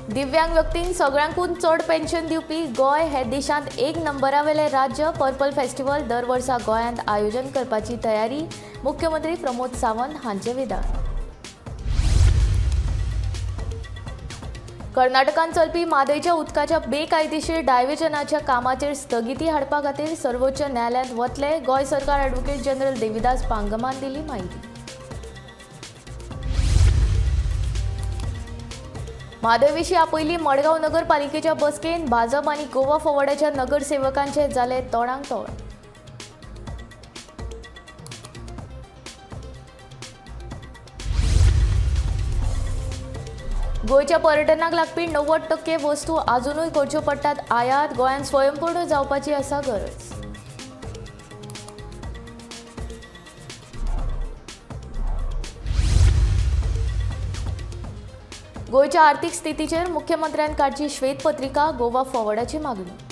दिव्यांग व्यक्तींक सगळ्यांकून चड पेन्शन दिवपी गोंय हे देशांत एक नंबरावेलें राज्य. पर्पल फेस्टिवल दर वर्सा गोंयांत आयोजन करपाची तयारी, मुख्यमंत्री प्रमोद सावंत हांचे विधान. कर्नाटकांत चलपी म्हादयच्या उदकाच्या बेकायदेशीर डायव्हर्जनाच्या कामाचेर स्थगिती हाडपा खातीर सर्वोच्च न्यायालयांत वतले, गोंय सरकार ॲडव्होकेट जनरल देविदास पांगमान दिली म्हायती. म्हादय विशीं आपयली मडगांव नगरपालिकेच्या बसकेंत भाजप आनी गोवा फॉरवर्डाच्या नगरसेवकांचे जाले तोंडाक तोंड. गोंयच्या पर्यटनाक लागपी 90% वस्तू आजुनूय करच्यो पडटात आयात, गोंयांत स्वयंपूर्ण जावपाची आसा गरज. गोंयच्या आर्थिक स्थितीचेर मुख्यमंत्र्यान काडची श्वेतपत्रिका, गोवा फॉरवर्डाची मागणी.